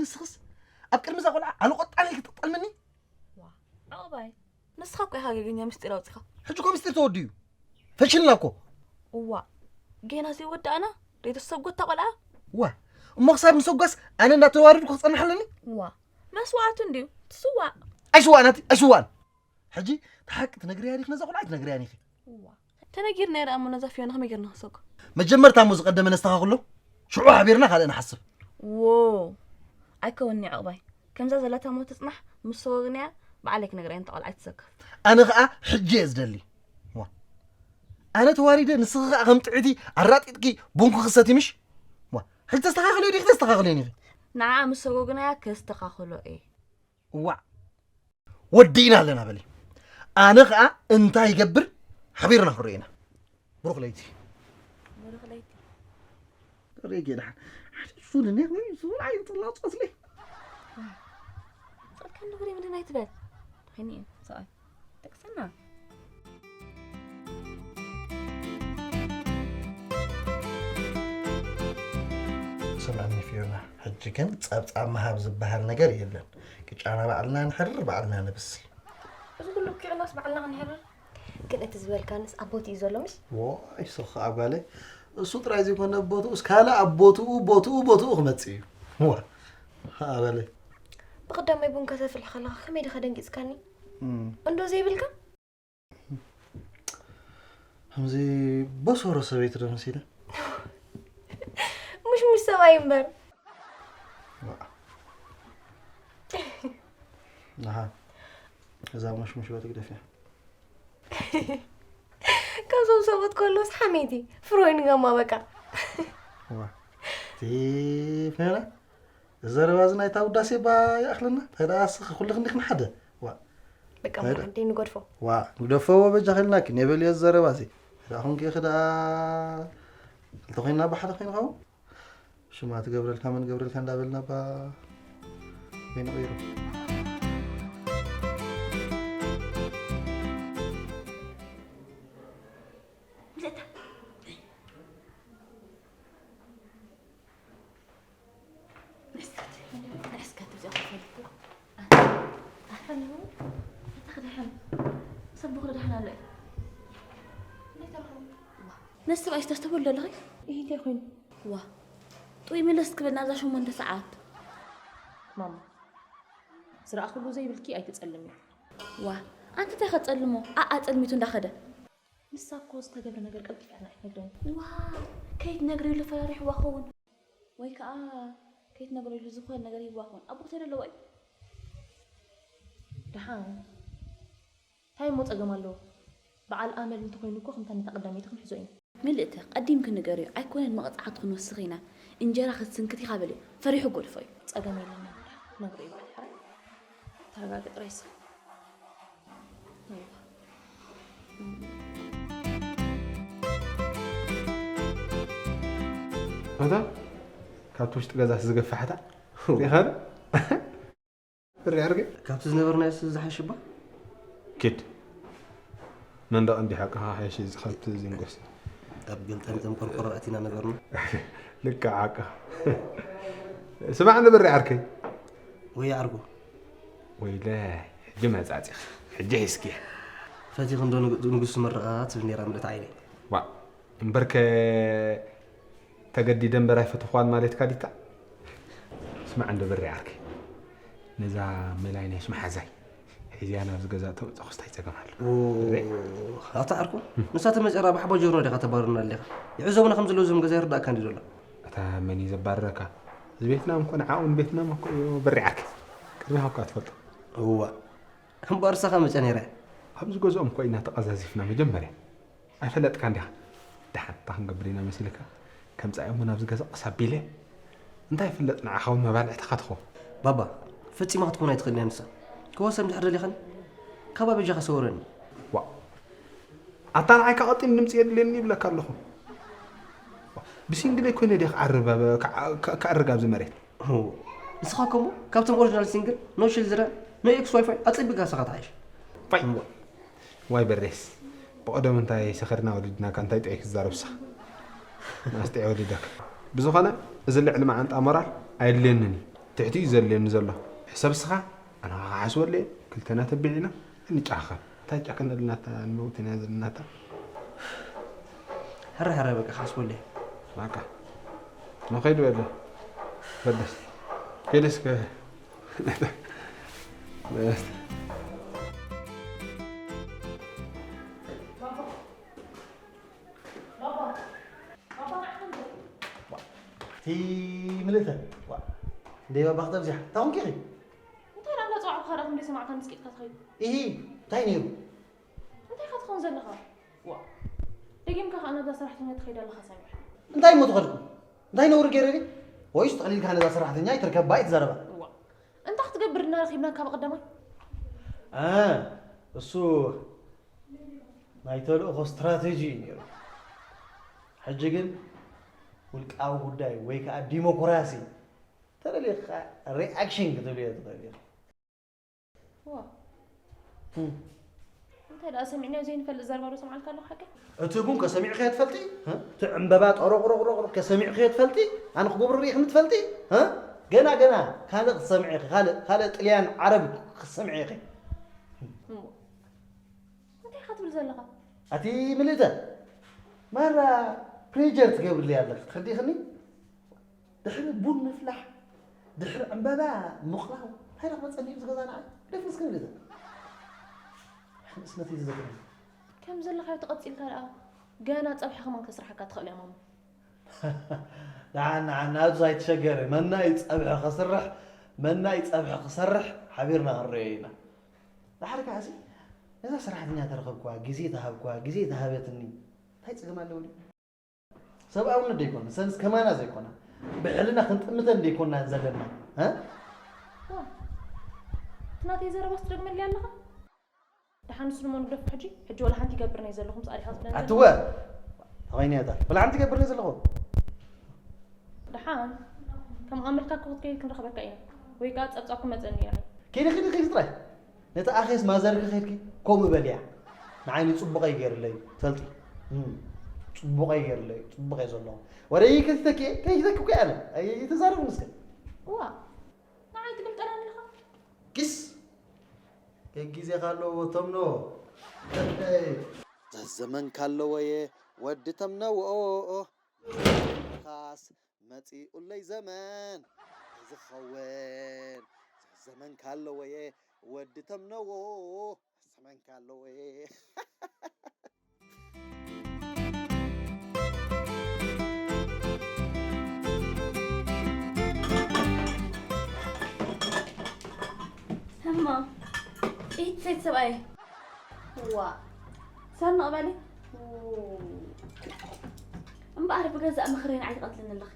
ንስኽስ ኣብ ቅድሚ እዛ ቆልዓ ኣልቆጣኒ ክትጠልምኒ? ዋ ዕቑባይ፣ ንስኻ እኮ ኢኻ ገገኛ ምስጢር ኣውፂኻ። ሕጂ እኮ ምስጢር ተወዲኡ ፈሽልና እኮ። እዋ ጌና ዘይወዳእና ዘይተሰጎታ ቆልዓ። ዋ እሞ ክሳብ ንሰጓስ ኣነ እንዳተዋረድኩ ክፀንሕ ኣለኒ? ዋ መስዋዕቱ እንድዩ ትስዋእ። ኣይስዋእን ኣቲ ኣይስዋእን። ሕጂ እቲ ሓቂ ትነግርያ ዲኺ ነዛ ቆልዓ ኣይትነግርያን ኢኺ? እዋ ተነጊርና ደኣ እሞ ነዛ ፊዮና ከመይ ጌርና ክንሰጎ? መጀመርታ እሞ ዝቐደመ ነስተኻኽሎ፣ ሽዑ ሓቢርና ካልእ ንሓስብ። ዎ ኣይከውንኒ ዕቑባይ፣ ከምዛ ዘላታ እሞ ትጽናሕ። ምስ ሰጎግናያ ባዕለይ ክነግራ እየ፣ ነታ ቆልዓ ኣይትሰከፍ። ኣነ ኸኣ ሕጂ እየ ዝደሊ። ዋ ኣነ ተዋሪደ ንስኺ ኸኣ ከም ጥዕይቲ ኣራጢጥኪ ቡንኪ ክሰቲ ምሽ? ዋ ሕጂ ተስተኻኽልዮ ዲኺ ተስተኻኽልዮን ኢኺ? ንዓኣ ምስ ሰጎግናያ ከስተኻኽሎ እየ። እዋዕ ወዲእና ኣለና በሊ። ኣነ ኸኣ እንታይ ይገብር ሓቢርና ክንሪኦ ኢና። ብሩኽ ለይቲ። ብሩኽ ለይቲ። ሬጌ ደሓን ሓደ ሹን እኔ ወይ ዙር ኣይጥላጾትለይ። ጸልካ ንብሪ ምንድን ኣይትበል። ኺኒ ሰብኣይ ተቅሰና። ስምዕኒ ፊዮና፣ ሕጂ ግን ጸብጻብ ምሃብ ዝበሃል ነገር የለን። ቅጫና ባዕልና ንሕርር፣ ባዕልና ንብስል። እዚ ኩሉ ኪቕናስ ባዕልና ክንሕርር። ግን እቲ ዝበልካንስ ኣብ ቦትኡ እዩ ዘሎ ምሽ? ዋይ ሶኻ ጓለይ፣ እሱ ጥራይ ዘይኮነ ቦትኡስ ካልእ ኣብ ቦትኡ ቦትኡ ቦትኡ ክመጽእ እዩ። ዋ ኣበለይ። ብቐዳማይ ቡን ከተፍልሕ ከለኻ ከመይ ዲኻ ደንጊጽካኒ? እም። እንዶ ዘይብልካ? ከምዚ በሶሮ ሰበይቲ ዶ መሲለ? ሙሽሙሽ ሰብኣይ እምበር። ንሃ እዛ ሙሽሙሽ በቲ ግደፍያ። ካብዞም ሰብኡት ከሎስ ሓሜቲ ፍሮይን ጋማ በቃ። ዋ እቲ ፈና ዘረባ እዚ ናይታ ውዳሴ ባ ይኣኽለና። እንታይ ደኣ እስኺ ኩሉ ክንዲ ክንሓደ። ዋ በቃ ማራ እንዴ ንገድፎ። ዋ ንግደፎዎ በጃ ኸልናኪ ነበልዮ ዘረባ እዚ። እንታይ ደኣ ኹንኪ ኸ ደኣ ክልተ ኮይንና ብሓደ ኮይንኻው? ሽማ ትገብረልካ መን ገብረልካ እንዳበልና ባ ወይኒ ቀይሩ። ነስቲ ብኣይ ዝተስተበሉ ኣለኺ? ይሄ እንታይ ኮይኑ? ዋ ጥይ መለስ ክብል ናብዛ ሸሞንተ ሰዓት። ማማ ዝረኣኽሉ ዘይብልኪ ኣይትጸልሚ። ዋ ኣንቲ እንታይ ከጸልሞ? ኣኣ ጸልሚቱ እንዳኸደ። ንሳ እኮ ዝተገብረ ነገር ቀልጢፋ ኣይትነግረኒ። ዋ ከይትነግርሉ ፈራሪሕዋ ኸውን። ወይ ከዓ ከይትነግረሉ ዝኾነ ነገር ይህብዋ ኸውን። ኣቦ ተደለዋ እዩ። ደሓን እንታይ እሞ ጸገም ኣለዎ? በዓል ኣመል እንተኾይኑ እኮ ከምታ ነታ ቀዳመይቲ ክንሕዞ ኢና። ምልእተ ቀዲምኪ ንገርዮ ኣይኮነን መቕጻዕቲ ክንወስኽ ኢና። እንጀራ ክትስንክት ኢኻ በልዮ። ፈሪሑ ጎድፎ እዩ። ጸገም የለን መምህር። ክነግሮ እዩ በዓል ሕራይ። ተረጋጊ ጥራይ እስኺ። እታ ካብቲ ውሽጢ ገዛስ ዝገፋሕታ ሪኻዶ? ብሪ ኣርገ ካብቲ ዝነበርናዮስ ዝሓሽባ? ኪድ መንደቕ እንዲ ሓቅኻ ሓይሽ እዚ ካብቲ ዝንጎስ ኣብ ገልጠምጠም ቆርቆሮ ኣቲና ነበርና። ልክዕ ሓቅኻ። ስማዕ ንብሪ ዓርከይ። ወይ ዓርኩ። ወይለ ሕጂ መጻጺኻ ሕጂ ሒዝክያ። ፈቲኺ እንዶ ንጉስ መረቓ ትብል ነይራ ምልእቲ ዓይነይ። ዋ እምበርከ ተገዲደ እምበር ኣይፈተኽዋን ማለትካ ዲካ? ስማዕ እንዶ ብሪ ዓርከይ፣ ነዛ መላይ ናይ ሽም ሓዛይ ሒዝያ ናብዚ ገዛ እተምፀኹስ ታይ ፀገም ኣሎ? ርእ? ኣታ ዓርኩ፣ ንሳ ተመፂራ ብሓቦ ጆርኖ ዲኻ ተባርና ኣለኻ? ይዕዘቡና ከም ዘለዉ እዞም ገዛ ይርዳእካ እንዲ ዘሎ? ኣታ መን እዩ ዘባርረካ? እዚ ቤትና እንኮ ንዓኡ ንቤትና እኮ እዩ ብሪ ዓርከይ። ቅድሚኻ እኳ ትፈልጦ። እዋ፣ እምበኣር ንሳኻ መፂኣ ነይራ እያ። ኣብዚ ገዝኦም እኮ ኢና ተቐዛዚፍና መጀመርያ። ኣይፈለጥካን ዲኻ? ደሓን እንታይ ክንገብር ኢና መሲልካ? ከምጻእዮሞ ናብዚ ገዛ ቀስ ኣቢለ እንታይ ይፍለጥ ንዓኻ እውን መባልዕትኻ ትኸውን። ባባ ፈጺማ ክትኮን ኣይትኽእልን እያ ንሳ። ክወሰን እንድሕር ደሊኻኒ ካባ በጃኻ ሰወረኒ። ዋእ ኣታ ንዓይ ከቐጢን ድምጺ የድልየኒ ይብለካ ኣለኹ። ብሲንግለይ ኮይነ ድየ ክዓርብ ኣብ- ክዓ- ክዓ- ክኣርግ ኣብዚ መሬት? ንስኻ ከምኡ ካብቶም ኦሪጂናል ሲንግል ኖ ሽልድረን ኖ ኤክስ ዋይፋይ ኣጸቢቕካ ንስኻ ትሓይሽ። ዋይ በሬስ ብቐደሙ እንታይ ሰኺርና ወሊድናካ እንታይ ጥዑይ ክትዛረብ ንስኻ ንኣስ ጥዑይ ወሊደካ። ብዝኾነ እዚ ልዕሊ መዓንጣ ሞራል ኣየድልየንን እዩ። ትሕቲ እዩ ዘድልየኒ ዘሎ። ሕሰብ እስኻ፣ ኣነ ኸዓ ክሓስበሉ እየ። ክልተና ተቢዕና እንጫኸን። እንታይ ጫኸን ኣለናታ፣ ንመውትና ዘለናታ። ሕረ ሕረ በቃ ክሓስበሉ እየ። በቃ። ንኸይድ በለ። በደስ። ከይደስ ከ-፣ እቲ ምልእተ ዋ፣ እንደ ባባ ክተብዚሓ እንታይ ኮንኪ ኢኺ? እንታይ ደኣ እንዳጸዋዕኩኻ ደኣ ክንደይ ሰማዕካ ንስቂጥካ ትኸይድ? ኢሂ፣ እንታይ ነይሩ? እንታይ ኢኻ ትኸውን ዘለኻ? ዋ፣ ደጊምካ ከኣ ናብዛ ሰራሕተኛ ትኸይድ ኣለኻ ሰሚዐ። እንታይ እሞ ትኸድኩ? እንታይ ነውሪ ገይረ ድየ? ወይስ ጥቕሊልካ ነዛ ሰራሕተኛ ኣይትርከባ ኣይትዛረባ? ዋ፣ እንታይ ክትገብር ድና ረኺብናካ ብቐዳማይ? እ፣ እሱ ናይ ተልእኾ ስትራቴጂ እዩ ነይሩ። ሕጂ ግን ውልቃዊ ጉዳይ ወይ ከዓ ዲሞክራሲ ተደሊኻ ሪኣክሽን ክትብልዮ ትኽእል ኢኻ። ዋ እንታይ ደኣ ሰሚዕናዮ ዘይንፈልጥ ዘረባ ዶ ሰምዓልካ ኣለኹ ሓቀይ? እቲ ቡን ከሰሚዕኸዮ ትፈልጢ? እ? እቲ ዕምበባ ጠሮቕሮቕሮቕ ከሰሚዕኸዮ ትፈልጢ? ኣነ ክገብሮ ርኢኽኒ ትፈልጢ? እ? ገና ገና ካልእ ክትሰምዒ ኢኺ፣ ካልእ ካልእ ጥልያን ዓረብ ክትሰምዒ ኢኺ። እሞ እንታይ ኢኻ ትብል ዘለኻ? ኣቲ ምልእተ ማራ ፕሬጀር ትገብርለይ ኣለኺ ትርዲኽኒ? ድሕሪ ቡን ምፍላሕ ድሕሪ ዕምበባ ምቕላው እንታይ ዶ ክመፀኒ እዩ ዝገዛ ንዓይ ደፍንስ ክንግዘ ንእስነተይ ዝዘክረኒ ከም ዘለኻዮ ተቐፂልካ ደኣ ገና ፀብሒ ከማን ከስርሓካ ትኽእል እያ ማማ ደሓን ደሓን ናብዚ ኣይትሸገሪ መናይ ፀብሒ ከስርሕ መናይ ፀብሒ ክሰርሕ ሓቢርና ክንረዮ ኢና ደሓር ከዓሲ ነዛ ሰራሕተኛ ተረኸብኩዋ ግዜ ተሃብኩዋ ግዜ ተሃበትኒ እንታይ ፅገም ኣለዎ ድዩ ሰብኣውነት ደይኮነ ሰንስ ከማና ዘይኮና ብሕልና ክንጥምተን ደይኮናን ዘለና እ? እቲ ናተይ ዘረባ ትደግመለይ ኣለኻ? ደሓን ንሱ ንመን ግደፎ ሕጂ? ሕጂ ወላ ሓንቲ ይገብር ናይ ዘለኹም ጻዲኻ ትብለኒ ዘለኻ? ኣትወ ተኸይነ ያታ ወላ ሓንቲ ይገብር ናይ ዘለኹ ደሓን ከም ኣመልካ እኮ ክትከይድ ክንረኽበካ ኢና ወይ ከኣ ጸብጻብ ክመጸኒ ኢና። ኪዲ ኪዲ ኪዲ ጥራይ ነቲ ኣኼስ ማዘርኪ ከድኪ ከምኡ በልያ ንዓይኒ ጽቡቐይ ገይርለይ ፈልጢ እም፣ ጽቡቐይ ገይርለይ ጽቡቐይ ዘለኹ ወደይ ከይተኪ ከይተኪ እኮ ኣነ ኣይተዛረብን እስከ እዋ ንዓይ ትግልጠለኒ ኢኻ። ኪስ ከጊዜኻ ኣለዎ ተምኖ ዘዘመንካ ኣለወየ ወዲ ተምነዎ ካስ መጺኡለይ ዘመን ዝኸውን ዘመንካ ኣለወየ ወዲ ተምነዎ ዘመንካ ኣለወየ እሞ ኢት ሰይቲ ሰብኣየ ዋ ሰር መቕበሊ እምበኣር ብገዛእ ምኽረይ ንዓይ ትቐትልኒ ኣለኺ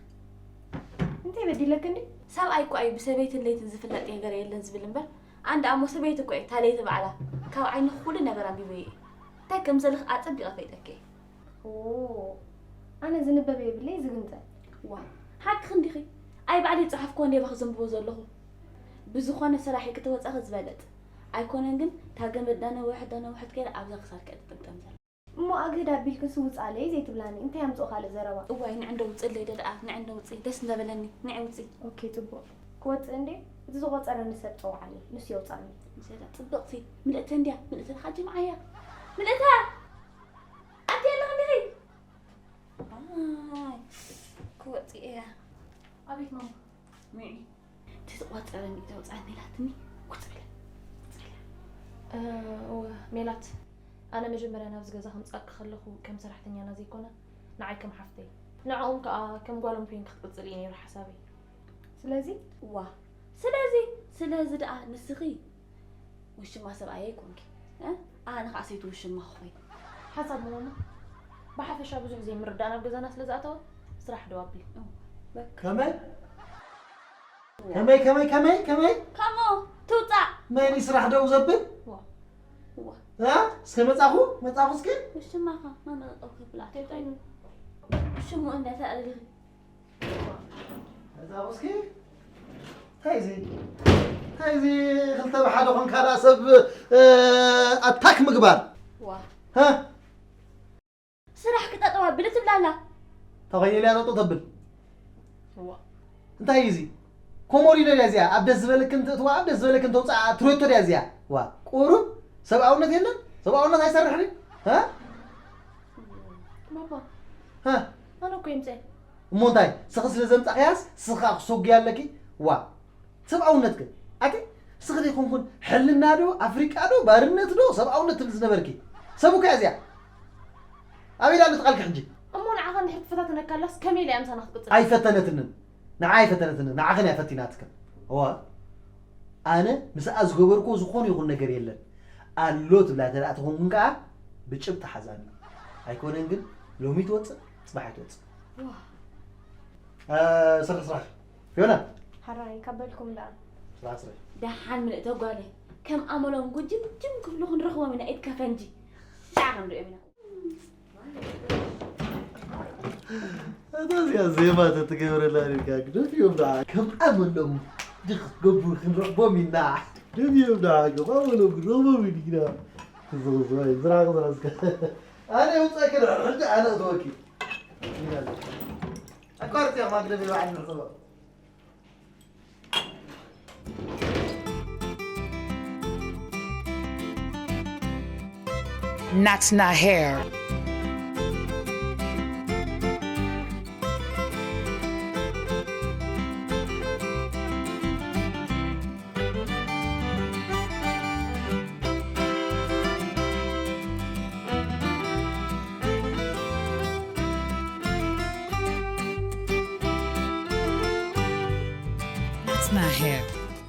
እንታይ በዲለኪ እንዲ ሰብኣይ እኮ እዩ ብሰበይትን ለይትን ዝፍለጥ ነገር የለን ዝብል እምበር ኣንድ ኣሞ ሰበይቲ እኮ እዩ ታለይቲ ባዕላ ካብ ዓይኒ ኩሉ ነገር ኣንቢበ እዩ እንታይ ከም ዘለኺ ኣጸቢቐ ፈይጠኪ እየ ኣነ ዝንበብ የብለይ ዝግንጸል ዋ ሓቅኺ እንዲኺ ኣይ ባዕለይ ዝጸሓፍክዎ እንዴ ባኺ ዘንብቦ ዘለኹ ብዝኾነ ሰራሒ ክትወጻኺ ዝበለጽ ኣይኮነን ግን እታ ገመድ ዳነውሐት ዳነውሐት ከይዳ ኣብዛ ክሳድኪ እያ ትጥምጠም ዘላ እሞ ኣግህድ ኣቢልክስ ውጻለይ ዘይትብላኒ እንታይ ኣምጽኦ ካልእ ዘረባ እዋይ ንዕንዶ ውጽለይ ዶ ደኣ ንዕንዶ ውጺ ደስ እንዳበለኒ ንዒ ውጺ ኦኬ ጽቡቕ ክወጽእ እንዴ እቲ ዝቆጸረኒ ሰብ ጸውዓለይ ንሱ የውጻኒ ዘላ ጽብቕቲ ምልእተ እንድያ ምልእተ ሓጂ መዓያ ምልእተ ኣንቲ ኣለኽኒ ኺ ኣይ ክወጽእ እየ ኣቤት ማማ ሚዒ እቲ ዝቆጸረ ሚእቲ ኣውጽኣኒ ኢላትኒ ውጽእ በለ ውጽእ በለ እወ ሜላት ኣነ መጀመርያ ናብዚ ገዛ ከምጻእኪ ከለኹ ከም ሰራሕተኛና ዘይኮነ ንዓይ ከም ሓፍተይ ንዕኦም ከኣ ከም ጓሎም ኮይንኪ ክትቅጽሊ እዩ ነይሩ ሓሳበይ ስለዚ ዋ ስለዚ ስለዚ ደኣ ንስኺ ውሽማ ሰብኣየይ ኮንኪ ኣነ ከዓ ሰይቲ ውሽማ ክኾይ ሓንሳብ መሞማ ብሓፈሻ ብዙሕ ዘይምርዳእ ናብ ገዛና ስለ ዝኣተወ ስራሕ ደው ኣብሊ ከመይ ከመይ ከመይ ከመይ ከመይ ከሞ ትውፃእ መን እዩ ስራሕ ደው ዘብል እስከ መፃኹ መፃኹ እስከ ውሽማኻ መመጠጠው ከብላ ሽሙ እንዳተኣልልኺ እዛ እስኪ እንታይ እዚ እንታይ እዚ ክልተ ብሓደ ኮንካ ደኣ ሰብ ኣታክ ምግባር ዋ ስራሕ ክጠጠው ኣብል ትብላ ኣላ ተኸይል እያ ጠጠው ተብል እንታይ እዩ እዚ ኮሞዲኖ ድያ እዚኣ? ኣብ ደስ ዝበለክን ትእትዋ፣ ኣብ ደስ ዝበለክን ተውፅኣ ትረቶ ድያ እዚኣ? ዋ፣ ቁሩብ ሰብኣውነት የለን? ሰብኣውነት ኣይሰርሕን እዩ? እ? ባባ፣ እ? ኣነ እኮ ይምፀ። እሞ እንታይ? ስኺ ስለ ዘምፃኽያስ ስኺ ክሰጉያ ኣለኪ? ዋ፣ ሰብኣውነት ግን ኣቲ ስኺ ዘይኮንኩን ሕልና ዶ ኣፍሪቃ ዶ ባርነት ዶ ሰብኣውነት ትብል ዝነበርኪ? ሰቡካ እዚኣ ኣበይ ዳሎ ትቓልኪ ሕጂ? እሞ ንዓኻ እንድሕር ትፈታተነካላስ ከመይ ኢላ እያ ምሳና ክትቅፅል? ኣይፈተነትንን። ንዓ ኣይፈተነትንን፣ ንዓኽን እያ ፈቲናትክን። እዋ፣ ኣነ ምስኣ ዝገበርኩዎ ዝኾነ ይኹን ነገር የለን። ኣሎ ትብላ ተደኣ ተኾንኩን ከኣ ብጭብጢ ሓዛኒ። ኣይኮነን ግን ሎሚ ትወፅእ፣ ፅባሕ ኣይትወፅእ። ዋ፣ እ፣ ስራሕ ስራሕ። ፊዮና። ሓራይ ካብ በልኩም ደኣ። ስራሕ ስራሕ። ደሓን ምልእተ ጓለይ ከም ኣመሎም ጉጅም ጅም ክብሉ ክንረኽቦም ኢና። ኢድካ ፈንጂ ሻዕ ክንሪኦም ኢና። እታ እዚኣ ዜማ ተትገብረላ ኢልካ ግደፍዮም ደኣ። ከም ኣመሎም ድኽ ገብሩ ክንረኽቦም ኢና። ግደፍዮም ደኣ። ከም ኣመሎም ክንረኽቦም ኢና። ትዝኽዝዋይ ዝራቕ ዝራዝካ። ኣነ የውፅኣኪ ድሕሪ ሕጂ ኣነ እተወኪ። ኣቋርፅያ ማግደፍ ይበዓል ንሕሰቦ። Natna Hair. Natna Hair.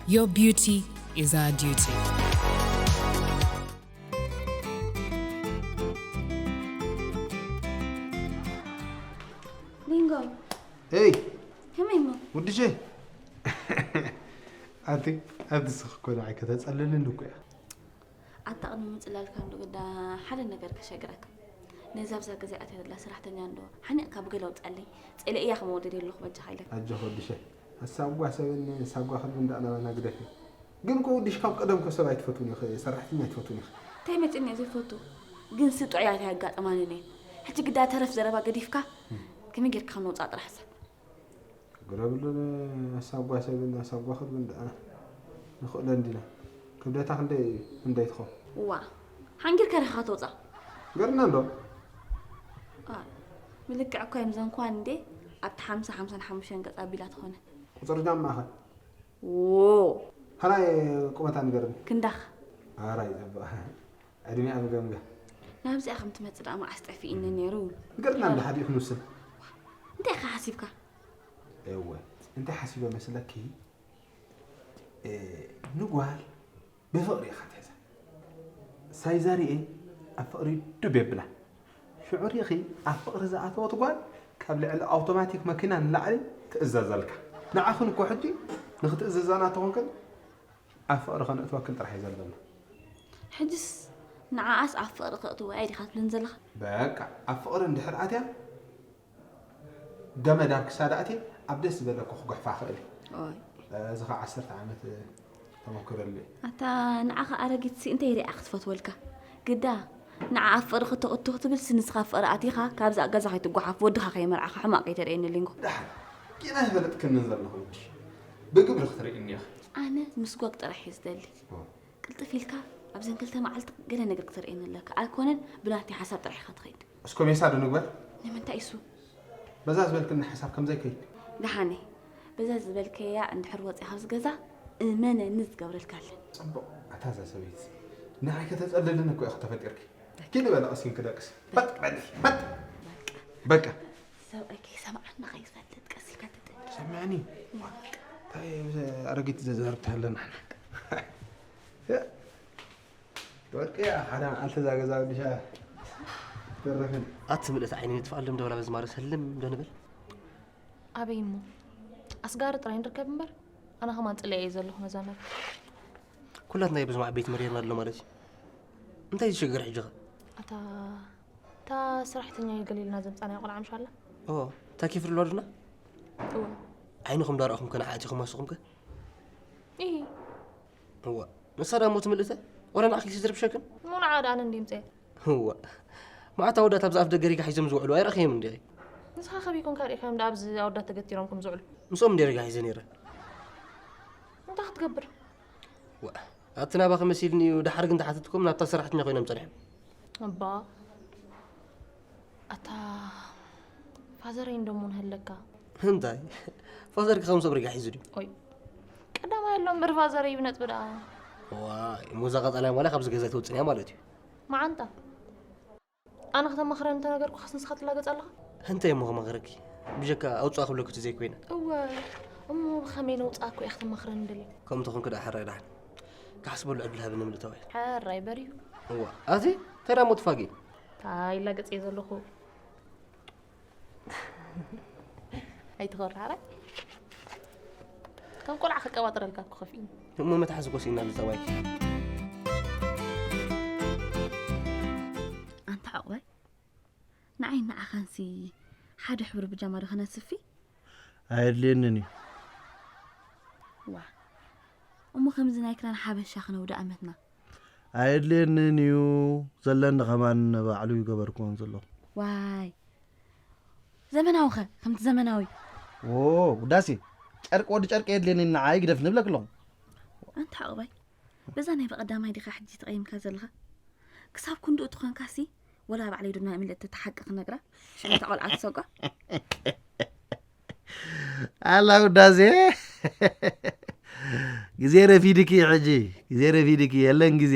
Your beauty is our duty. ሊንጎ፣ ሄይ ከመይ እሞ? ውድሸ፣ ኣቲ ኣብቲ ስኽ እኮ ንዓይ ከተጸልልን እኮ እያ። ኣታ ቅድሚ ምጽላልካ እንዶ ግዳ ሓደ ነገር ከሸግረካ። ነዛ ኣብዛ ገዛ ኣትያ ዘላ ሰራሕተኛ እንዶ ሓኒቕካ ብገለ ኣውጻለይ። ጸሊእያ ክመውደድ የለኹ በጃኻ ኢለካ። ኣጆኺ ውድሸ፣ ኣሳጓ ሰብን ሳጓ ከልብን ደኣ ናባና ግደፊ። ግን እኮ ውድሽ ካብ ቀደም እኮ ሰብ ኣይትፈትውን ኢኺ፣ ሰራሕተኛ ኣይትፈትውን ኢኺ። እንታይ መጺእኒ እየ ዘይፈቱ? ግን ስጡዕ እያ እንታይ ኣጋጠማኒ እየ። ሕጂ ግዳ ተረፍ ዘረባ ገዲፍካ ከመይ ጌርካ ከም ነውጻእ ጥራሕ ሕሰብ። ችግር የብሉን። ኣሳጓ ሰብን ኣሳጓ ከልብን ደኣ ንኽእሎ እንዲና። ክብደታ ክንደይ ክንደይ ትኸውን? ዋ፣ ሓንጊርካ ዲኻ ከተውጻእ? ገርና እንዶ። ዋ፣ ብልክዕ እኮ እዮም ዘንኳን እንዴ ኣብቲ ሓምሳ ሓምሳን ሓሙሽተን ገጽ ኣቢላ ትኾነ። ቁጽሪ ጃም ማእኸል። ዎ። ሃላይ ቁመታ ንገርኒ። ክንዳኽ። ኣራይ ዘባ። ዕድሜኣ ምገምገ። ናብዚኣ ከም ትመጽእ ደኣ መዓስ ጠፊእኒ ነይሩ። ንገርና እንዶ ሓዲኡ ክንውስን። እንታይ ኢኻ ሓሲብካ? እወ፣ እንታይ ሓሲበ መስለኪ? እ፣ ንጓል ብፍቕሪ ኢኻ ትሕዛ። ሳይዛ ሪኤ ኣብ ፍቕሪ ዱብ የብላ። ሽዑ ሪእኺ ኣብ ፍቕሪ ዝኣተወት ጓል ካብ ልዕሊ ኣውቶማቲክ መኪና ንላዕሊ ትእዘዘልካ። ንዓኽን እኮ ሕጂ ንኽትእዘዛና ተኾንክን ኣብ ፍቕሪ ከነእትወክን ጥራሕ እዩ ዘለና። ሕጅስ ንዓኣስ ኣብ ፍቕሪ ከእትዋ እየ ዲኻ ትብልን ዘለኻ? በቃ ኣብ ፍቕሪ እንድሕር ኣትያ ገመድ ኣብ ክሳዳ ኣትየ ኣብ ደስ ዝበለኩ ክጉሕፋ ክእል እየ። ኦይ። እዚ ኸዓ ዓሰርተ ዓመት ተመክረሉ እየ። ኣታ ንዓኻ ኣረጊትሲ እንታይ ሪኣ ክትፈትወልካ? ግዳ ንዓ ኣብ ፍቕሪ ክተእቱ ክትብልሲ ንስኻ ኣብ ፍቕሪ ኣቲኻ ካብዛ ገዛ ከይትጓሓፍ ወድኻ ከይመርዓኻ ሕማቕ ከይተርእየኒ ሊንጎ። ደሓን ጌና ይፈለጥክንን ዘለኹ እንጂ ብግብሪ ክትርእይኒ ኢኺ። ኣነ ምስጓግ ጥራሕ እየ ዝደሊ። ኦ። ቅልጥፍ ኢልካ ኣብዘን ክልተ መዓልቲ ገለ ነገር ክትርእየኒ ኣለካ። ኣይኮነን ብናተይ ሓሳብ ጥራሕ ኢኻ ትኸይድ። እስኮ ሜሳ ዶ ንግበር? ንምንታይ እሱ? በዛ ዝበልክኒ ሓሳብ ከምዘይ ከይድ። ደሓነይ በዛ ዝበልከያ እንድሕር ወፂኻ ኣብዚ ገዛ እመነኒ ዝገብረልካ ኣለን። ጽቡቕ ኣታ እዛ ሰበይቲ ንዓይ ከተጸልልን እኮ ኢኺ ተፈጢርኪ። ኪዲ በለ ቀሲን ክደቅስ በጥ በል በጥ። በቃ ሰብኣይ ከይሰምዓና ከይፈልጥ ቀስ ኢልካ ተጠ ሰምዕኒ። እንታይ ኣረጊት ዘዛርብ ተሃለና። ወርቂ ሓደ መዓልቲ እዛ ገዛ ወዲሻ ትርፍን። ኣቲ ምልእቲ ዓይኒ ንጥፍኣሎም ዶ ወላ በዚ ማርስ ህልም ዶ ንብል? ኣበይ እሞ ኣስጋሪ ጥራይ ንርከብ እምበር ኣነ ከማን ጽለየ እየ ዘለኹ ነዛ መሬት። ኩላትና እዩ ብዙም ዓበይቲ መሪርና ኣሎ ማለት እዩ። እንታይ ዝሽግር ሕጂ ኸ? ኣታ እታ ሰራሕተኛ እዩ ገሊልና ዘምጻናዮ ቆልዓ ምሽ ኣላ? እዎ፣ እታ ኪፍሪ ሎ ድና? እወ። ዓይንኹም ዳርኣኹም ከ ንዓ ኣቲኹም ኣስኹም ከ? ኢሂ። እዋ፣ ንሳ ዳሞ ትምልእተ? ወላ ንዓኺ ዝርብሸክን? እሞ ንዓ ደኣ ኣነ እንድየ ምጸየ። እዋ፣ መዓት ኣወዳት ኣብዚ ኣፍ ደገ ሪጋ ሒዞም ዝውዕሉ ኣይረእኽዮም እንዲኺ? ንስኻ ከመይ ኮንካ ርኢኻዮም ደኣ ኣብዚ ኣወዳት ተገቲሮም ከም ዝውዕሉ? ምስኦም እንድየ ሪጋ ሒዘ ነይረ። እንታይ ክትገብር? ኣቲ ናባኺ መሲልኒ እዩ። ደሓር ግን ተሓተትኩም ናብታ ሰራሕተኛ ኮይኖም ጸኒሖም። እባ ኣታ ፋዘረይ እንደሞ ንህለካ። እንታይ ፋዘርኪ ከም ሰብ ሪጋ ሒዙ ድዩ? ኦይ ቀዳማይ ኣሎ እምበር ፋዘረይ ብነጥቢ ደኣ። ዋይ እሞ እዛ ቀጻላይ ማለ ካብዚ ገዛ ትወፅን እያ ማለት እዩ። መዓንጣ ኣነ ከተማኽረን እንተነገርኩ ከስንስኻ ትላገጽ ኣለኻ። እንታይ እሞ ከማኽረኪ ብጀካ ኣውፅኣ ክብለኩ እቲ ዘይኮይነ። እወ እሞ ብኸመይ ነውፅኣኩ እያ ከተማኽረን ደልየ። ከምኡ ተኾንኩ ደኣ ሕራይ ደሓን። ክሓስበሉ ዕድል ሃብኒ ምልእታዊ። ሕራይ በርዩ። እዋ ኣቲ እንታይ ደኣ እሞ ትፋጊ? እንታይ ይላገጽ እየ ዘለኹ። ኣይትኾርዓራይ ከም ቆልዓ ክቀባጥረልካ እኮ ከፊእኒ። እሞ መትሓዚ ኮሲና ዝፀዋይኪ። ኣንታ ዕቑባይ ንዓይ ንዓኻንሲ ሓደ ሕብሪ ብጃማ ዶ ከነስፊ? ኣየድልየንን እዩ። ዋ እሞ ከምዚ ናይ ክዳን ሓበሻ ክነውደ ኣመትና። ኣየድልየንን እዩ። ዘለኒ ከማን ንባዕሉ ይገበርክዎን ዘለኹ። ዋይ ዘመናዊ ኸ ከምቲ ዘመናዊ። ኦ ውዳሴ ጨርቂ ወዲ ጨርቂ የድልየኒ ንዓይ ግደፍ ንብለክ ኣለኹ። ኣንታ ዕቑባይ በዛ ናይ በቐዳማይ ዲኻ ሕጂ ተቐይምካ ዘለኻ? ክሳብ ክንድኡ ትኾንካሲ ወላ ባዕለይ ዶ ናይ ምልእቲ ተሓቂ ክነግራ ሽዑ እታ ቆልዓ ትሰጓ። ኣላ ውዳሴ ግዜ ረፊድኪ ሕጂ ግዜ ረፊድኪ የለን ግዜ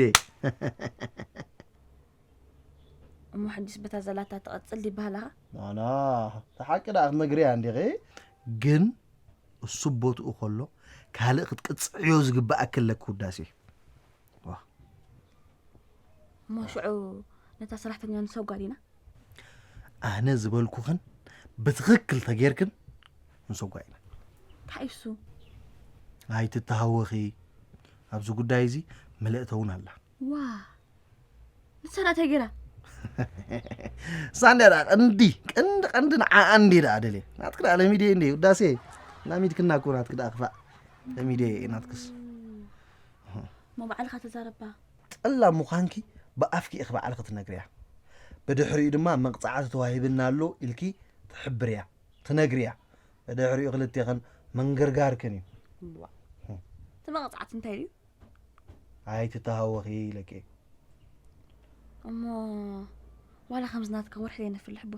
እሞ ሕጂስ በታ ዘላታ ትቐጽል ዲበሃላኻ? ናና ተሓቂ ደኣ ክትነግርያ እንዲኺ ግን እሱ ቦትኡ ከሎ ካልእ ክትቅጽዕዮ ዝግባኣኪ ኣለኪ ውዳሴ። እሞ ሽዑ ነታ ሰራሕተኛ ንሰጓ ዲና? ኣነ ዝበልኩኽን ብትኽክል ተጌርክን ንሰጓ ኢና። እንታይ እሱ? ኣይትተሃወኺ። ኣብዚ ጉዳይ እዚ ምልእተ እውን ኣላ። ዋ ንሳ ደኣ እንታይ ገይራ? እሳ እንድያ ደኣ ቀንዲ ቀንዲ ቀንዲ ንዓኣ እንድየ ደኣ ደልየ። ናትኪ ደኣ ለሚድየ እንድየ ውዳሴ። ላሚድክና እኮ ናትኪ ደኣ ክፋእ። ለሚድየ እየ ናትክስ። እሞ ባዕልኻ ተዛረባ። ጠላም ምዃንኪ ብኣፍኪ ኢኺ ባዕልኺ ትነግርያ። ብድሕሪኡ ድማ መቕጻዕቲ ተዋሂብና ኣሎ ኢልኪ ትሕብርያ፣ ትነግርያ። ብድሕሪኡ ክልቴኽን ምንግርጋርክን እዩ። እቲ መቕጻዕቲ እንታይ ድዩ? ኣይትተሃወኺ ኢለኪ። እሞ ዋላ ከምዚ ናትካ ወርሒ ዘይነፍልሕ ቦ።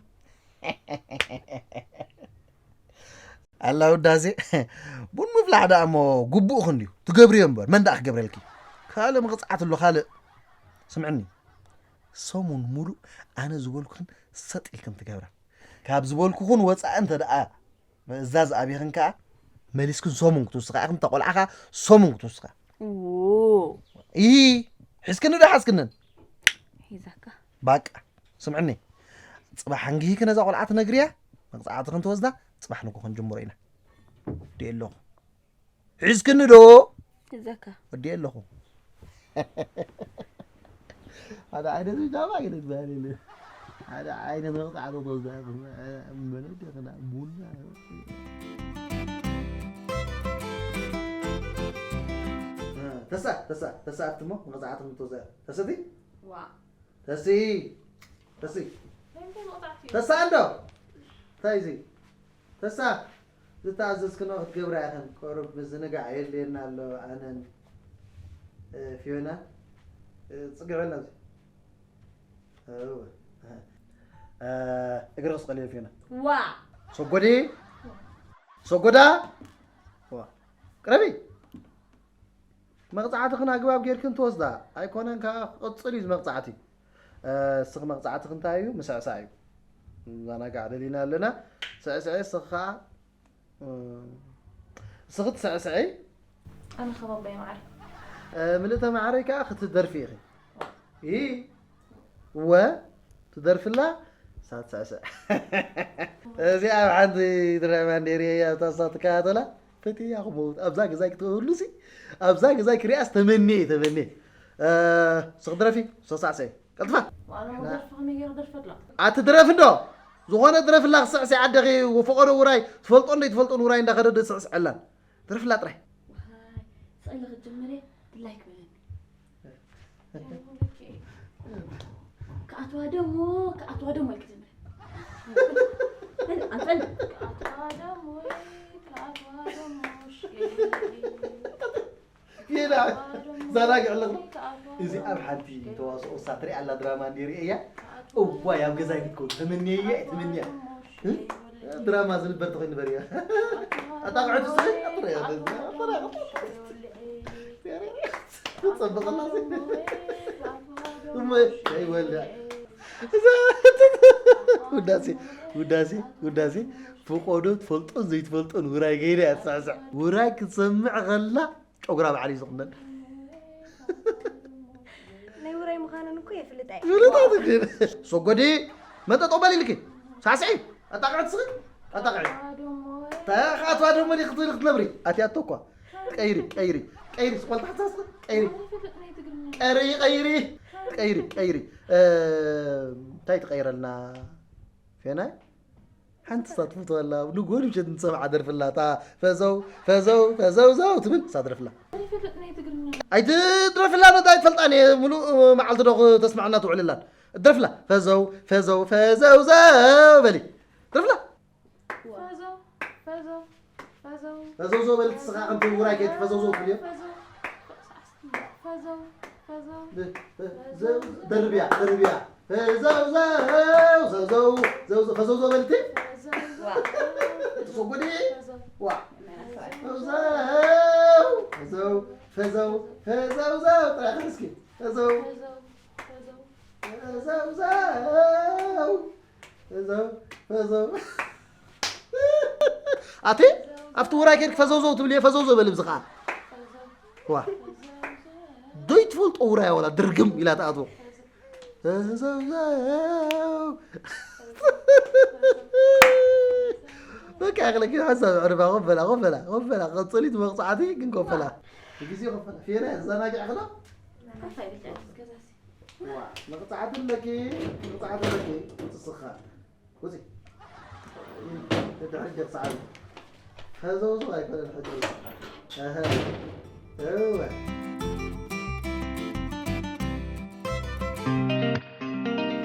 ኣላ ውዳሴ ቡን ምፍላሕ ደኣ እሞ ግቡእኺ እንድዩ ትገብርዮ እምበር መን ደኣ ክገብረልኪ? ካልእ ምቕጻዕቲ ኣሎ ካልእ። ስምዕኒ ሰሙን ሙሉእ ኣነ ዝበልኩኽን ሰጥ ኢልክን ትገብራ። ካብ ዝበልኩኽን ወጻኢ እንተ ደኣ ምእዛዝ ኣቢኽን ከኣ መሊስክን ሰሙን ክትውስኻ ኢኽን፣ እታ ቆልዓ ከኣ ሰሙን ክትውስኻ። ው። ኢ ሒዝክኒ ዶ ሓዝክንን? ሒዛካ። ባቃ ስምዕኒ፣ ጽባሕ ኣንጊሂኪ ነዛ ቆልዓ ትነግርያ፣ መቕጻዕቲ ክንትወስዳ ጽባሕ ንጎ ክንጅምሮ ኢና። ወዲኤ ኣለኹ። ሒዝክኒ ዶ? ሒዘካ። ወዲኤ ኣለኹ። ሓደ ዓይነት ብጃማ ግን ዝበሃል የለ። ሓደ ዓይነት መቕጻዕቲ ተወስዳ መለዲ ኸና ቡና ተሳ ተሳ ተሳ ኣትሞ መቕጻዕቲ ተወስዳ ተሰቲ ዋ ተሲ ተሲ ተሳ እንዶ እንታይ እዚ ተሳ ዝተኣዘዝክንኦ ክትገብራ ኢኽን። ቁሩብ ምዝንጋዕ የድልየና ኣሎ። ኣነን ፊዮና ጽግዕ በልና ኣብዚ እግሪ ክስቐል እየ ፊዮና። ዋ ሰጎዲ ሰጎዳ ዋ ቅረቢ። መቕጻዕትኽን ኣግባብ ጌርክን ትወስዳ ኣይኮነን ከኣ ክቕጽል እዩ መቕጻዕቲ። እስኺ መቕጻዕትኺ እንታይ እዩ? ምስዕሳዕ እዩ። ንዘናጋዕ ደሊና ኣለና። ስዕስዒ እስኺ ከኣ እስኺ ትስዕስዒ። ኣነ ከባባይ ማዕረ። ምልእተ ማዕረይ ከኣ ክትደርፊ ኢኺ። ኢ ወ ትደርፍላ ሳትስዕስዕ። እዚኣ ኣብ ሓንቲ ትረአ ማንዴር እያ ኣብታ እሳ ትከታተላ። ፈትያ ክመውት ኣብዛ ገዛይ ክትህሉሲ ኣብዛ ገዛይ ክሪኣስ ተመንየ ተመንየ ስኽድረፊ ሰሳዕሰይ ቀልጥፋ ኣቲ ድረፍ እንዶ ዝኾነ ድረፍላ ክስዕስዕ ዓደኺ ፈቐዶ ውራይ ትፈልጦ እንዶ ይትፈልጦን ውራይ እንዳኸደ ስዕስዐላን ድረፍላ ጥራይ ስእሊ ክጅምር ድላይ ክበለኒ ክኣትዋ ደሞ ክኣትዋ ደሞ ኢልክ ጀምር ኣንፈል ክኣትዋ ደሞ ክኣትዋ ደሞ ተዛናጊዕ ኣለኹ። እዚ ኣብ ሓንቲ ተዋስኦ እሳ ትሪኣ ኣላ ድራማ እንዲ ርእያ። እዋይ፣ ኣብ ገዛይ ክትከውን ተመንየያ እየ፣ ተመንያ። እ? ድራማ ዝንበር ተኾይኑ ንበር እያ። ኣጣቕዐት ስለ ኣጥረያ፣ ኣጥረያ። ጽብቕ ኣላ። እሞ፣ ኣይወልዕ። ውዳሴ፣ ውዳሴ፣ ውዳሴ። ፍቆዶ ትፈልጦን ዘይትፈልጦን ውራይ ገይረ እያ ትስዕስዕ። ውራይ ክትሰምዕ ከላ ጨጉራ ባዕሉ እዩ ዝቑነን። ናይ ውራይ ምዃነን እኮ የፍልጥ ኣየ። ፍልጣት ግን። ሰጎዲ፣ መጠጦ በል ኢልኪ። ሳስዒ፣ ኣጣቕዐት ስኺ። ኣጣቕዐት። ተኻትዋ ደሞ ዲኺ ክትብል ክትነብሪ። ኣትያቶ እኳ። ቀይሪ፣ ቀይሪ፣ ቀይሪ፣ ስቆልታ ሓሳስኺ። ቀይሪ። ቀይሪ፣ ቀይሪ። ቀይሪ፣ ቀይሪ። እ፣ እንታይ ትቐይረልና? ፌናይ? ሓንቲ ሳትፉ ተላ ንጎኒ ምሸት ንሰምዓ ደርፍላ። እታ ፈዘው፣ ፈዘው፣ ፈዘው፣ ዘው ትብል እሳ ደርፍላ። ኣይፈልጥ ናይ ትግርኛ። ኣይትድረፍላ፣ ነታ ኣይትፈልጣን እየ። ሙሉእ መዓልቲ ዶ ተስምዐና ትውዕልላን። ድረፍላ። ፈዘው፣ ፈዘው፣ ፈዘው፣ ዘው በሊ። ድረፍላ። ፈዘው፣ ፈዘው፣ ፈዘው። ፈዘው፣ ዘው በሊ፣ ትስኻ ከምቲ ውራይ ከይት ፈዘው፣ ዘው ትብልዮ። ፈዘው፣ ፈዘው፣ ፈዘው። ደ-፣ ደ-፣ ዘው፣ ደርብያ፣ ደርብያ። ፈዘው፣ ዘው፣ ዘው፣ ዘው፣ ዘው፣ ፈዘው፣ ዘው በሊ እቲ። ፈዘው፣ ዋ። እቲ ሰጉዲ። ፈዘው። ዋ። ፈዘው፣ ፈዘው፣ ፈዘው፣ ፈዘው፣ ዘው፣ ጥራይ እስኪ። ፈዘው። ፈዘው፣ ፈዘው። ፈዘው፣ ዘው። ፈዘው፣ ፈዘው። ኣቲ ኣብቲ ውራይ ከድክ ፈዘውዘው ትብል እየ፣ ፈዘውዘው በል ብዚ ኸዓ። ዋ። ዶ ይትፈልጦ ውራይ ወላ ድርግም ኢላ ትኣትዎ። ፈዘው፣ ዘው። በቃ፣ ያኽለኪ ሓሳብ ዕርባ፣ ኮፈላ፣ ኮፈላ፣ ኮፈላ። ቀጽሊት መቕጻዕቲ ግን ኮፈላ። ብግዜ ኮፈላ። ፌና ዘናግዕ ክሎ? ኮፋ ይብል ገዛሲ። ዋ፣ መቕጻዕቲ ኣለኪ፣ መቕጻዕቲ ኣለኪ። ውጽእ ስኻ። ውጽእ። ተድሕሪ ገጽ ሰዓቢ። ፈዘውዘው ኣይኮነን ሕጂ። ኣሀ። እወ።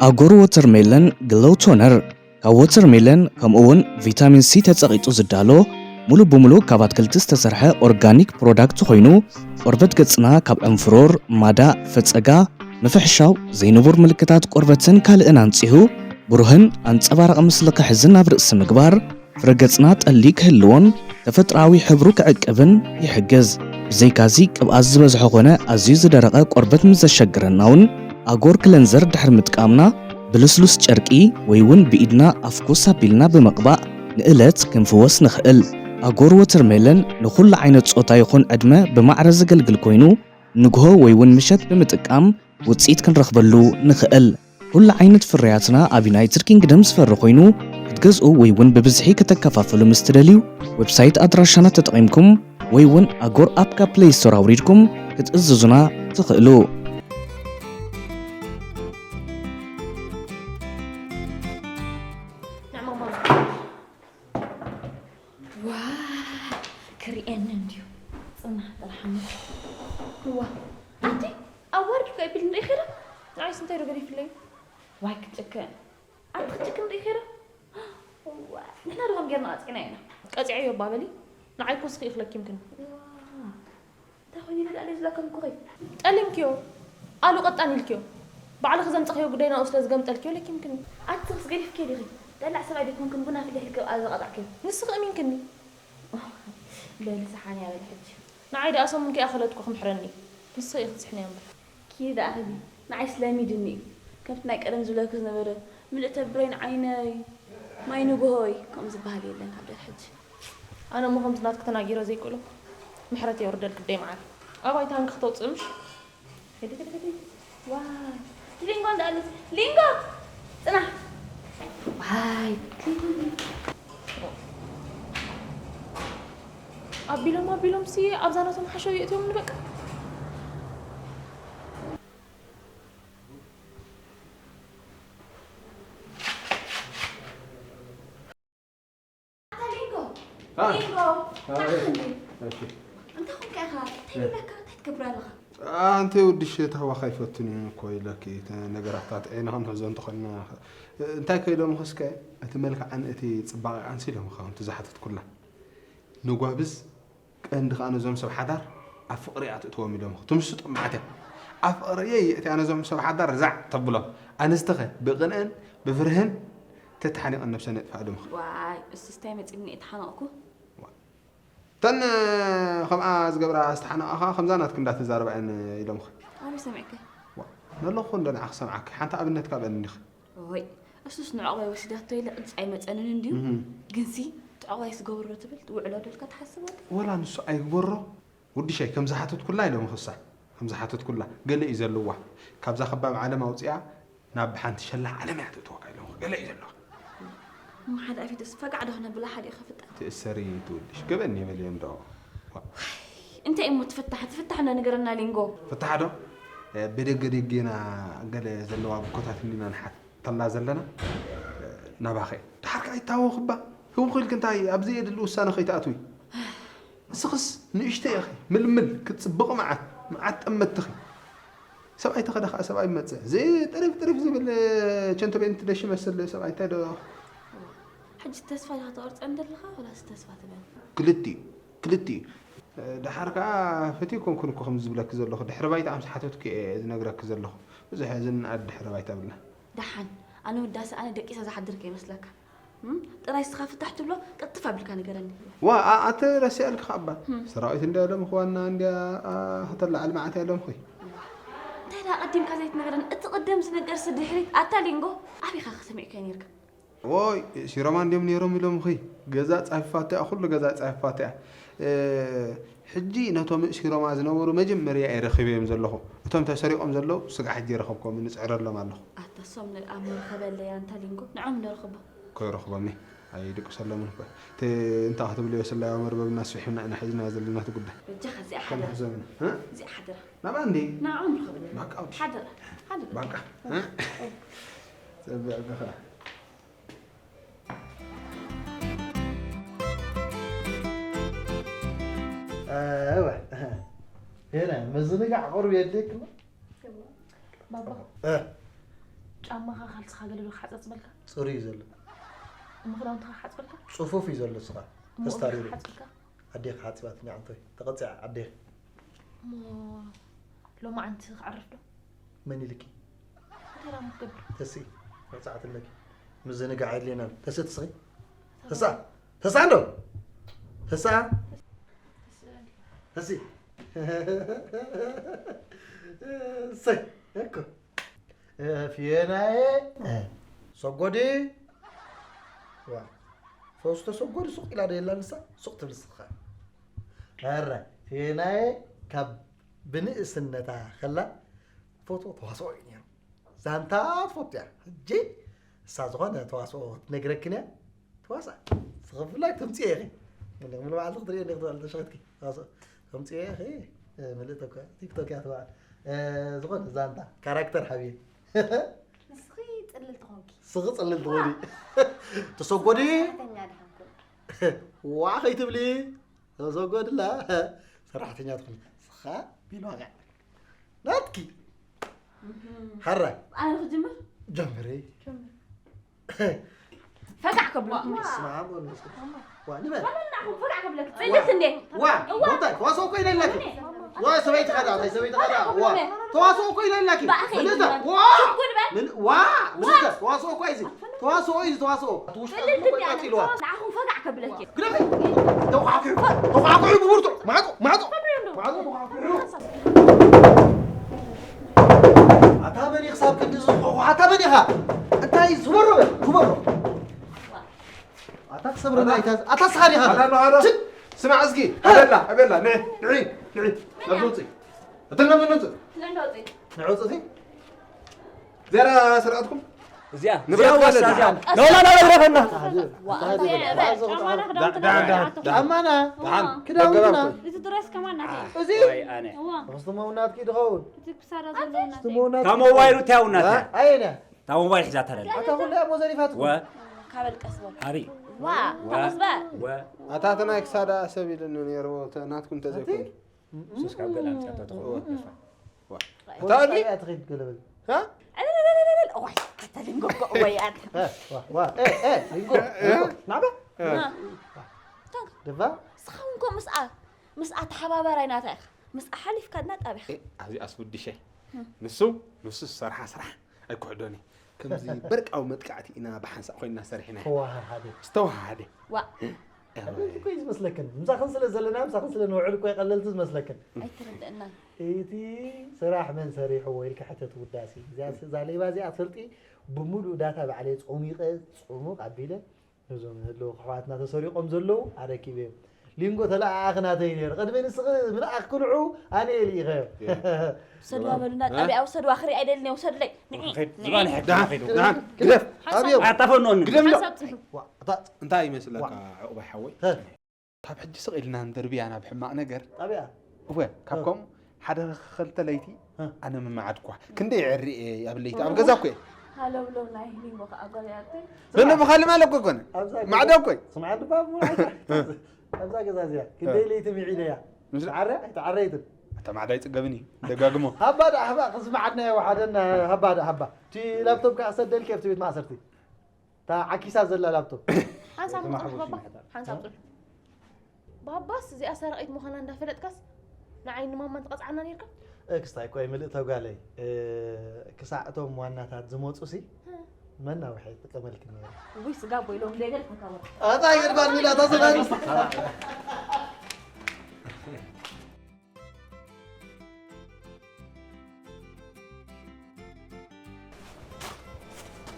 ኣጎር ወተርሜለን ግሎው ቶነር ካብ ወተርሜለን ከምኡ እውን ቪታሚን ሲ ተጸቒጡ ዝዳሎ ሙሉእ ብሙሉእ ካብ ኣትክልቲ ዝተሰርሐ ኦርጋኒክ ፕሮዳክት ኮይኑ ቆርበት ገጽና ካብ ዕንፍሩር፣ ማዳእ፣ ፈጸጋ፣ ምፍሕሻው፣ ዘይንቡር ምልክታት ቆርበትን ካልእን ኣንጺሁ ብሩህን ኣንጸባራቒ ምስሊ ክሕዝን ኣብ ርእሲ ምግባር ፍረ ገጽና ጠሊ ክህልዎን ተፈጥሮኣዊ ሕብሩ ክዕቅብን ይሕግዝ። ብዘይካዚ ቅብኣት ዝበዝሖ ኮነ ኣዝዩ ዝደረቐ ቆርበት ምስ ዘሸግረና እውን ኣጎር ክለንዘር ድሕሪ ምጥቃምና ብልስሉስ ጨርቂ ወይ እውን ብኢድና ኣፍኩስ ኣቢልና ብምቕባእ ንእለት ክንፍወስ ንኽእል። ኣጎር ወተርሜለን ንኹሉ ዓይነት ጾታ ይኹን ዕድመ ብማዕረ ዘገልግል ኮይኑ ንግሆ ወይ እውን ምሸት ብምጥቃም ውጽኢት ክንረኽበሉ ንኽእል። ኩሉ ዓይነት ፍርያትና ኣብ ዩናይትድ ኪንግደም ዝፈሪ ኮይኑ ክትገዝኡ ወይ እውን ብብዝሒ ከተከፋፍሉ ምስ ትደልዩ ዌብሳይት ኣድራሻና ተጠቒምኩም ወይ እውን ኣጎር ኣፕ ካብ ፕለይ ስቶር ኣውሪድኩም ክትእዝዙና ትኽእሉ። ዋ ክርእየኒ እንድዩ ጽናሕ ጥራሕ እሞ ዋ ኣንቲ ኣዋርድ እኮ የብል ንርኢ ኸይዳ ንዓይስ እንታይ ዶ ገዲፍለይ ዋይ ክትጭክን ኣንቲ ክትጭክን ንርኢ ኸይዳ ዋ ንሕና ዶ ከም ጌርና ቀጺዕና ኢና ቀጺዐዮ እባ በሊ ንዓይ ኮስኺ ኢኽለኪምክን እንታይ ኮይኑ ኢለ ዳኣለ ዝለከምኩኺ? ጠሊምክዮ? ኣሉ ቀጣን ኢልክዮ? ባዕልኺ ዘምጻኽዮ ጉዳይ ናብኡ ስለ ዝገምጠልክዮ ለኪምክኒ። ኣቲ ትኽስ ገዲፍክዮ ዲኺ? ደላዕ ሰብኣይ ደይኮንክን ቡን ኣፍሊሕልኪ ኣብኣ ዘቓጣዕክዮ። ንስኺ እሚንክኒ። በሊ ሰሓንያ በሊ ሕጂ። ንዓይ ደኣ ሰሙን ከይኣኸለት እኮ ክምሕረኒ። ንስኺ ኢኺ ትስሕንያ እምበር። ኪዲ ደኣ ኺዲ፣ ንዓይስ ለሚድኒ እዩ። ከምቲ ናይ ቀደም ዝብለኪ ዝነበረ፣ ምልእተ ብሬን ዓይነይ፣ ማይ ንግሆይ፣ ከምኡ ዝበሃል የለን ካብ ደር ሕጂ። ኣነ እሞ ከምቲ ናትኪ ተናጊረ ዘይክእሎ፣ ምሕረት የውርደልኪ ኣደይ መዓር። ኣባይ ታንኪ ክተውፅእ ምሽ? ሂዲ፣ ሂዲ፣ ሂዲ። ዋይ፣ ሊንጎ እንዳ ኣሉስ፣ ሊንጎ! ፅናሕ! ዋይ፣ ኣቢሎም ኣቢሎም ሲ ኣብዛ ናቶም ሓሸው የእትዮም ንበቃ። ኣታ ሊንጎ፣ ሊንጎ፣ እንታይ ኮንካ ኢኻ? እንታይ ኢለካ? እንታይ ትገብር ኣለኻ? ኣንተ ውድሽ ታዋኻ ይፈቱን እዩ እኮ ኢለኪ። ነገራታት ዒና ክንሕዞ እንተኾንና እንታይ ከይዶም ኸስከ እቲ መልክዓን እቲ ጽባቐኣን ሲሎም ኸ ከምቲ ዝሓተትኩላ። ንጓብዝ ቀንዲ ከኣ ነዞም ሰብ ሓዳር ኣብ ፍቕሪ እያ ትእትዎም ኢሎምኺ። ትምስጦም መዓት እያ። ኣብ ፍቕሪ እየ እየ እቲኣ ነዞም ሰብ ሓዳር ዛዕ ተብሎም። ኣንስቲኸ ብቕንእን ብፍርህን ተተሓኒቐን ነብሰን የጥፍኣ ኢሎምኺ። ዋይ እሱስ እንታይ መፂኒ እየ ተሓነቕኩ። ተን ከምኣ ዝገብራ ዝተሓነቓኻ ከምዛ ናትክ እንዳተዛረባ እየን ኢሎምኺ። ኣበይ ሰሚዕከ? ነለኹ እንዶ ንዓኺ ሰምዓኪ። ሓንቲ ኣብነት ካብ እኒኺ። ወይ እሱስ ንዕቑባይ ወሲዳቶ ኢለ ቅጭ ኣይመፀንን እንድዩ። እህም። ግንሲ ትዕቑባይ ስገብሮ ትብል ትውዕሎ ደልካ ትሓስቦ። ወላ ንሱ ኣይግበሮ። ውድሻይ ከም ዝሓተትኩላ ኢሎም ክሳ ከም ዝሓተትኩላ ገለ እዩ ዘለዋ። ካብዛ ከባብ ዓለም ኣውፅያ ናብ ሓንቲ ሸላ ዓለም እያ ትእትወካ ኢሎም ገለ እዩ ዘለዋ። እሞ ሓደ ኣፊትስ ፈጋዕ ዶ ክነብላ ሓዲኡ ከፍጣ። ትእሰሪ ትውድሽ ገበን ይበልዮ እንዶ። እንታይ እሞ ትፍታሕ ትፍታሕ እንዶ ንገረና ሊንጎ። ፍታሕ ዶ ብደገ ደጌና ገለ ዘለዋ ብኮታት እንዲና ንሓት ተላ ዘለና ናባኸ ድሓር ከኣ ይታወኽባ ህውኽ ኢልክ እንታይ ኣብ ዘየድሊ ውሳነ ከይትኣትዊ። ንስኽስ ንእሽተይ ኢኺ ምልምል ክትጽብቒ መዓት መዓት ጠመትኺ። ሰብኣይ ተኸደ ከኣ ሰብኣይ ይመጽእ እዚ ጥሪፍ ጥሪፍ ዝብል ቸንቶ ቤንቲ ደሽ ይመስል ሰብኣይ እንታይ ዶ ሕጂ ተስፋ ዲኻ ተቕርጸን ዘለኻ ወላስ ተስፋ ትበል? ክልቲኡ ክልቲኡ። ድሓር ከኣ ፈትየ ኮንኩን እኮ ከምዚ ዝብለኪ ዘለኹ ድሕሪ ባይታ ኣምስ ሓተትኩ እየ ዝነግረኪ ዘለኹ ብዙሕ ዝንኣድ ድሕሪ ባይታ ብልና። ደሓን ኣነ ውዳሰ ኣነ ደቂሰ ዝሓድር ከይመስለካ። እም? ጥራይ እስኻ ፍታሕ ትብሎ ቅልጥፍ ኣቢልካ ንገረኒ። ዋ ኣ- ኣተ ረሲኣልኪ ከኣ እባ ሰራዊት እንድያ ሎም ክዋና እንድያ ኣ- ከተላዓል መዓት እያ ሎም ኹይ። እንታይ ደኣ ቀዲምካ ዘይትነግረኒ? እቲ ቅድም ዝነገርሲ ድሕሪት ኣታ ሊንጎ ኣበይ ኢኻ ሰሚዕካዮ ነይርካ? ዎይ ሲሮማ እንድዮም ነይሮም ኢሎም ኹይ ገዛ ጻፊፋቶ እያ ኩሉ ገዛ ጻፊፋቶ እያ። እ- ሕጂ ነቶም ሲሮማ ዝነበሩ መጀመርያ እየ ረኺበዮም ዘለኹ። እቶም ተሰሪቖም ዘለዉ ስጋዕ ሕጂ ይረኸብኮም ንጽዕረሎም ኣለኹ። ኣታ እሶም ንኣ መርኸበለይ ኣንታ ሊንጎ ንዖም ንረኽቦ። ከይረኽቦም እየ ኣይድቅሰሎምን እኮ። እቲ እንታይ ክትብልዮ ስላዮ መርበብና ኣስፊሕና ኢና ሒዝናዮ ዘለና እቲ ጉዳይ። በጃኻ እዚኣ ሓደራ። ከነሕዘብና። እ? እዚኣ ሓደራ። ናብኣ እንዴ? ንዖም ንረኽበለይ። በቃ ወዲ። ሓደራ። ሓደራ። በቃ። እ? ጸቢቕካ ኸኣ። እወ። ሄና፣ ምዝንጋዕ ቁሩብ የድልየክሞ? ባባ፣ ጫማኻ ካልስኻ ገለ ዶ ክሓጸጽበልካ? ጽሩይ እዩ ዘሎ። እሞ ክዳውንትኻ ክሓጽበልካ? ጽፉፍ እዩ ዘሎ እስኻ። እሞ እግርኻ ክሓጽበልካ? ኣዴኻ ሓጺባትኒ ዓንቶይ። ተቐጺዓ ኣዴኻ። እሞ ሎማዓንቲ ክዕርፍ ዶ? መን ኢልኪ? እንታይ ደኣ ክትገብር? ተስኢ፣ መብጻዕቲ ኣለኪ። ምዝንጋዕ የድልየናን። ተስኢ ትስኺ? ተስኣ፣ ተስኣ እንዶ? ተስኣ? ተስኢ። እሰይ፣ እኮ። ፊዮናየ፣ ሰጎዲ። ዋ፣ ፈውስቶ ሰጎዲ ሱቕ ኢላ ዶ የላ ንሳ? ሱቕ ትብል ንስኻ። ኧረ፣ ፊዮናየ ካብ ብንእስነታ ከላ ትፈትዎ ተዋስኦ እዩ ነይሩ። ዛንታ ትፈቱ እያ። ሕጂ እሳ ዝኾነ ተዋስኦ ክትነግረክን እያ። ተዋስኣ። ንስኺ ብፍላይ ተምፅኦ ኢኺ። ወላ ሙሉ መዓልቲ ክትርእየኒ ክትበዓል ተሸኺትኪ። ተዋስኦ ተምፅኦ ኢኺ። ምልእቲ እኮ ቲክቶክ እያ ትበዓል። ዝኾነ ዛንታ ካራክተር ሓብየ። ንስኺ ፅልል ትኾንኪ። ንስኺ ፅልል ትኾኒ። ተሰጎዲ። ሰራሕተኛ ድሓን ኮንኪ። ዋ ከይትብሊ። ተሰጎድላ ሰራሕተኛ ትኾኒ። ንስኻ ቢል ዋጋ ናትኪ። ሓራይ። ኣነ ክጅምር? ጀምሪ። ጀምር። ፈጋዕ ከብለኩም። ስማ በሉ እስኪ። ዋ ንበል። ፈጋዕ ከብለክ። ጽልት እንዴ? ዋ እንታይ ተዋስኦ እኮ ኢለላኪ። ዋ ሰበይቲ ኸዳ፣ ታይ ሰበይቲ ኸዳ። ዋ ተዋስኦ እኮ ኢለላኪ። ምልእተ። ዋ ምን ዋ ምልእተ ተዋስኦ እኮ እዩ። ተዋስኦ እዩ ተዋስኦ። ውሽጢ ጽልት እንዴ? ቀጢልዋ። ንዓኹም ፈጋዕ ከብለክ። ግደፊ። ተቋዕኩ ተቋዕኩ ብቡርቱ ማዕጦ ማዕጦ ማዕጦ ተቋዕኩ። ኣታ መን ኢኻ ክሳብ ክንዲ ዝስቆቑ? ኣታ መን ኢኻ? እንታይ ስበሮ በል፣ ስበሮ። ኣታ ክሰብረና ኣይታ ኣታ ስኻ ዲኻ? ኣታ ኣለኻ ዶ? ስማዕ እስኪ ኣበላ ኣበላ ንዒ ንዒ ንዒ ናብዚ ውፅእ። እቲ ናብዚ ንውፅእ። ንዕውፅእ። ዚያዳ ስርዓትኩም? እዚኣ ንብረት እዚኣ ወሳ ማለት እዚኣ። ኖ ኖ ኖ ግረፈና። ጫማና ክዳውንትና ዳዕዳዕ። ጫማና ደሓን ክዳውንትና ኣገባብ እዚ ድረስ ከማን ናተይ እዩ። እዚ ወይ ኣነ እዋ ኽስቲ መውናትኪ ድኸውን እቲ ክሳዳ ዘሎ ናተይ ኽስቲ መውናት እታ ሞባይሉ እንታይ ኣውናት እያ? ኣየነ እታ ሞባይል ሒዛታ ደላ ኣታ ኩሉ እሞ ዘሪፋትኩም ወ ካብ ኣልቀስቦ ሃሪ ዋ ተመስበ ወ ኣታ እቲ ናይ ክሳዳ ሰብ ኢሉኒ ነይሩ ተ- ናትኩም ተዘይኮይኑ ሱስ ካብ ገለ ኣምጻቶ ትኸውን ተስፋ እታ እሊ እያ ትኸይድ ገለበል እ? ዕልልልልልል እዋይ ኣተ ሊንጎ እኮ እወይ ኣተ እ፣ ዋ ዋ እ፣ እ፣ ሊንጎ ሊንጎ ናዕባ እ። ደባ እስኻ እውን ኮ ምስኣ ምስኣ ተሓባባራይ ናታ ኢኻ ምስኣ ሓሊፍካ ድና ጣቢኻ። ኣብዚ ኣስውድሸ ንሱ ንሱ ዝሰርሓ ስራሕ ኣይክሕዶን እዩ። ከምዚ በርቃዊ መጥቃዕቲ ኢና ብሓንሳእ ኮይንና ሰሪሕና። ተዋሃሃደ። ዝተዋሃደ። ዋ እወ። ቀለልቲ እኮ እዩ ዝመስለክን። ምሳኽን ስለ ዘለና ምሳኽን ስለ ንውዕል እኮ እዩ ቀለልቲ ዝመስለክን። ኣይትርድእናን። እቲ ስራሕ መን ሰሪሕዎ ኢልካ ሕተት ውዳሲ። እዚኣ እዛ ሌባ እዚኣ ትፈልጢ ብሙሉእ ዳታ ባዕለይ ጾሚቐ ጽሙቕ ኣቢለ ነዞም ህልው ኣሕዋትና ተሰሪቖም ዘለዉ ኣረኪበዮም። ሊንጎ ተለኣኣኺ ናተይ ነይሩ። ቅድሚ ንስኺ ምልኣኽኪ ንዑ ኣነ እየ ልኢኸዮ። ሰድዋ በሉና ጣቢያ ውሰድዋ ክርኢ ኣይደልን እየ ውሰድለይ ንዒ ከይድ ዝባን ሕጂ ደሓን ከይዱ ደሓን ግደፍ። ሓንሳብ ኣብዮም ኣጣፈኖኒ ግደፍሎ። ሓንሳብ ጽሑ ዋ፣ እታ እንታይ ይመስለካ ዕቑባይ ሓወይ? ሀ፣ ካብ ሕጂ ስቕ ኢልና ንድርብያ ናብ ሕማቕ ነገር ጣቢያ እወ ካብ ከምኡ ሓደ ክልተ ለይቲ እ። ኣነ ምመዓድኳ ክንደይ ዕሪ እየ ኣብ ለይቲ ኣብ ገዛ እኮ እየ ሃለውለው ናይ ሊንጎ ከዓ ጎልያተይ በነ ብኻሊ ማለት እኮ ኣይኮነ ኣብዛ ማዕዶ ገዛ- እኮ እዩ ስምዓ ድባ ኣብዛ ገዛ እዚኣ ክንደይ ለይቲ ምዒደያ ምስ- ተዓረ ኣይተዓረይትን እታ ማዕዳ ይፅገብን እዩ ደጋግሞ ሃባ ደኣ ሃባ ክስምዓና እየ ወሓደና ሃባ ደኣ ሃባ እቲ ላፕቶፕ ከዓ ሰደልኪ ኣብቲ ቤት ማእሰርቲ እታ ዓኪሳ ዘላ ላፕቶፕ ሓንሳብ ምጥራሕ ባባ ሓንሳብ ጽሑ ባባስ እዚኣ ሰረቒት ምዃና እንዳፈለጥካስ ንዓይ ንማማን ትቐፅዓና ነርካ ክስታይ ቆይ ምልእተ ጓለይ ክሳዕ እቶም ዋናታት ዝመፁ ሲ መናውሒ ይጥቀመልክ ነይሩ ውይ ስጋ ቦይሎም ዘይገለ ክንካቦ ኣታ ይገድባል ሚላ ታሰኻሪ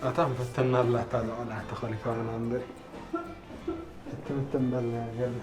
ኣታ ፈተና ኣላታ ዝቐልዓ ተኸሊፋ ምና እምበር ፍትምትም በልና ገርና